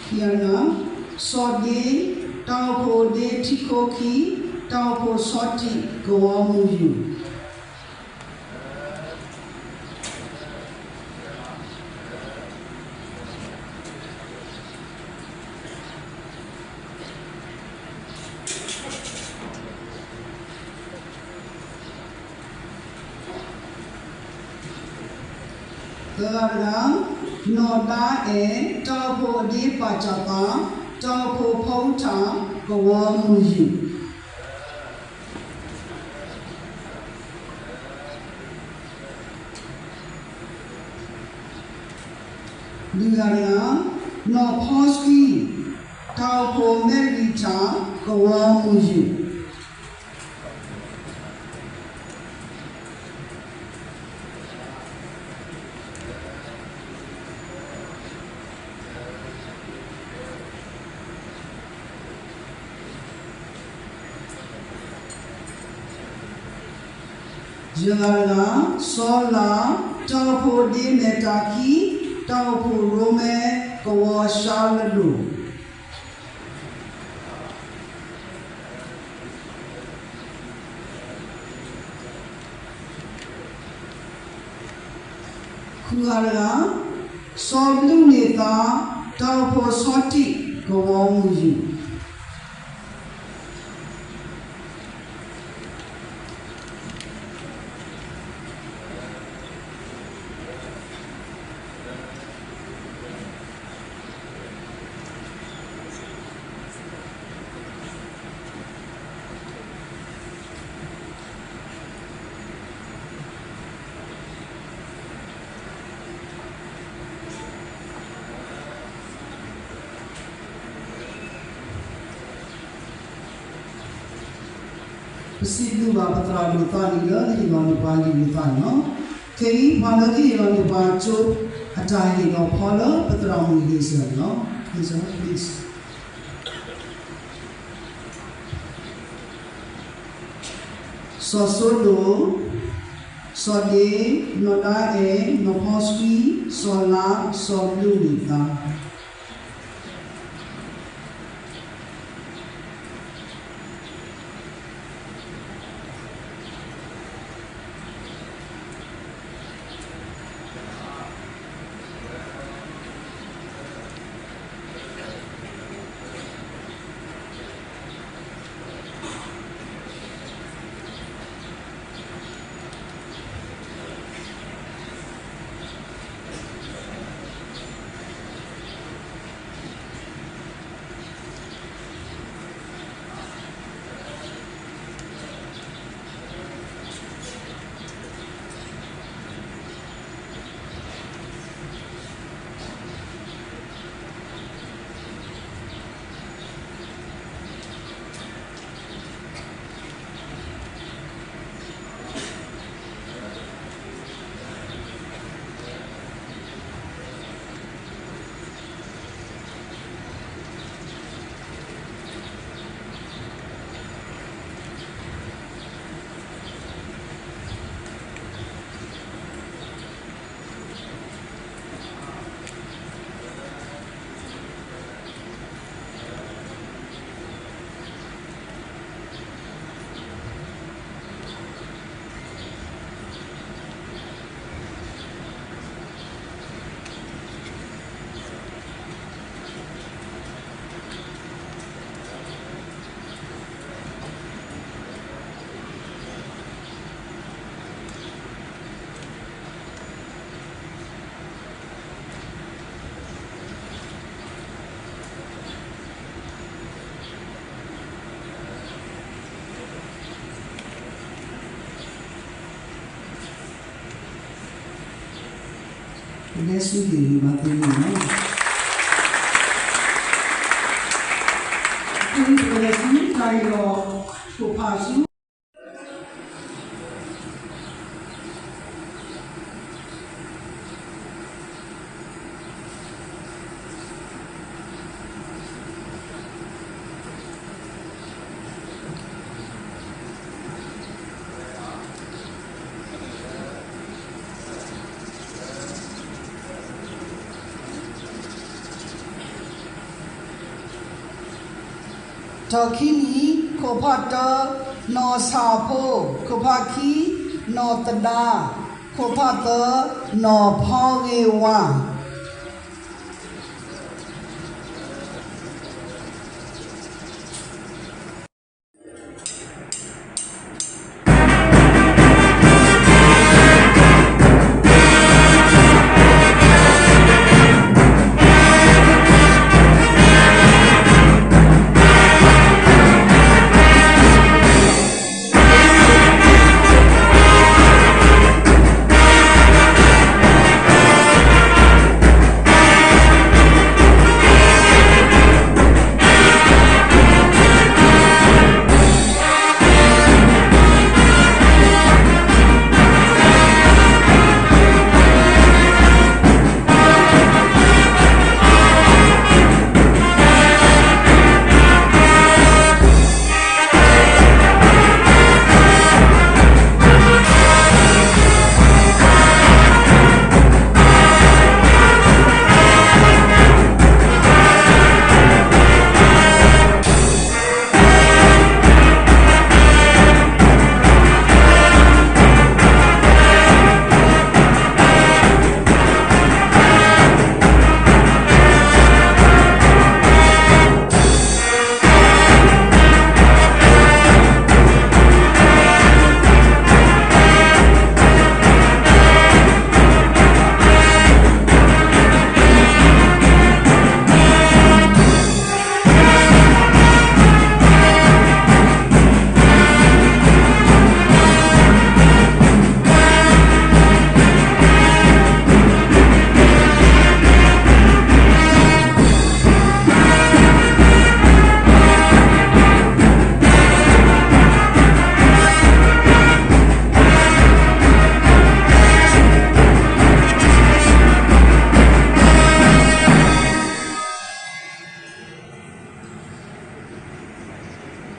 ခံဂၤတဂၤ, စီၤဒ့, တၢ်အိၣ်ဖှိၣ်ဒ့ထံခိၣ်ခံ, တၢ်အိၣ်ဖှိၣ်ဆီတံၢ် ကဝီၤမုၢ်ယူၢ်. သၢဂၤတဂၤ, နီၢ်ဒါအဲၣ်, တၢ်အိၣ်ဖှိၣ်အဒ့ပာ်စၢ်သး, တၢ်အိၣ်ဖှိၣ်ဖီအူထၣ် ကဝီၤမုၢ်ယူၢ်. လွံၢ်ဂၤတဂၤ, နီၢ်ဖီဆှံ, တၢ်အိၣ်ဖှိၣ်မဲရံထၣ် ကဝီၤမုၢ်ယူၢ်. ယဲၢ်ဂၤတဂၤ, စီၤလၤ, တၢ်အိၣ်ဖှိၣ်ဒ့မဲာ်တၢ်ခံ, တၢ်အိၣ်ဖှိၣ်ရိမဲ ကဝီၤၡါလဒိၣ်. ဃုဂၤတဂၤ, စီၤဘျုးန့ၢ်သး, တၢ်အိၣ်ဖှိၣ်ဆီတံၢ် ကဝီၤမုၢ်ယူၢ်. ပစံးဘျုးဘၣ်ပသရၣ်ဒိၣ်သးန့ၣ်လၢကဟ့ၣ်လီၤန့ၢ်ပှၤလံာ်မုာ်သးန့ၣ်လီၤ. ခဲအံၤပှၤလၢကဟ့ၣ်လီၤန့ၢ်ပှၤကၠိအတၢ်ဟ့ၣ်လီၤဖီလၢပသရၣ်မုၣ် Hazel န့ၣ်လီၤ. Hazel, please. စီၤစိဒိၣ်, စီၤဒ့, နီၢ်ဒါအဲၣ်, နီၢ်ဖီဆှံ, စီၤလါ, စီၤဘျုးန့ၢ်သး. ပလဲၤဆူက့ၤယဘၣ်သ့ၣ်န့ၣ်လီၤ. အဃိပကလဲၤဆူတၢ်အ့ၣ်လိာ်ဆိၣ်ဖးဆူ ထီၣ်ခံနံၣ်, ခိၣ်ဖးတၢ, နီၢ်ဆၣ်ဖိ, ခိၣ်ဖးခံ, နီၢ်သဒါ, ခိၣ်ဖးသၢ, နီၢ်ဖီဂ့ၤဝါ.